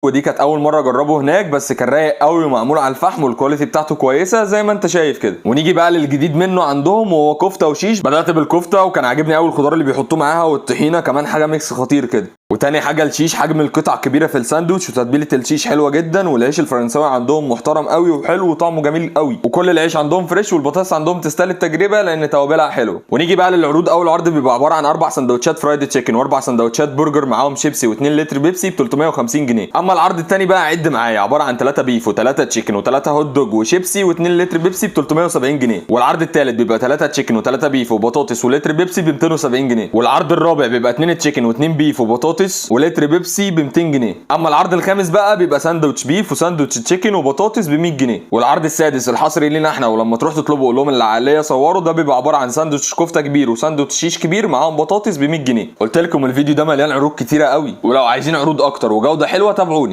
ودي كانت اول مرة اجربه هناك، بس كان رايق قوي ومعمول على الفحم وال quality بتاعته كويسة زي ما انت شايف كده. ونيجي بقى للجديد منه عندهم، وهو كفته وشيش. بدات بالكفته وكان عاجبني قوي الخضار اللي بيحطوه معاها والطحينه، كمان حاجة mix خطير كده. وتاني حاجة الشيش، حجم القطع كبيرة في الساندوتش وتتبيله الشيش حلوة جدا، والعيش الفرنساوي عندهم محترم قوي وحلو وطعمه جميل قوي، وكل العيش عندهم fresh، والبطاطس عندهم تستاهل التجربة لان توابلها حلوة. ونيجي بقى للعروض. اول عرض بيبقى عبارة عن 4 سندوتشات fried chicken واربع سندوتشات برجر معاهم شيبسي و2 لتر بيبسي ب 350 جنيه. اما العرض الثاني بقى عد معايا، عبارة عن 3 beef و3 chicken و3 hot dog وشيبسي و2 لتر بيبسي ب 370 جنيه. والعرض الثالث بيبقى 3 chicken و3 beef وبطاطس ولتر بيبسي ب 270 جنيه. والعرض الرابع بيبقى 2 chicken و2 beef وبطاطس ولتر بيبسي ب 200 جنيه. اما العرض الخامس بقى بيبقى ساندوتش beef وساندوتش chicken وبطاطس ب 100 جنيه. والعرض السادس الحصري لينا احنا، ولما تروح تطلبه قول لهم العقلية صوروا، ده بيبقى عبارة عن ساندوتش كفته كبير وساندوتش شيش كبير معاهم بطاطس ب 100 جنيه. قلت لكم الفيديو ده مليان عروض كتيرة قوي، ولو عايزين عروض اكتر وجوده حلوة تابعوني.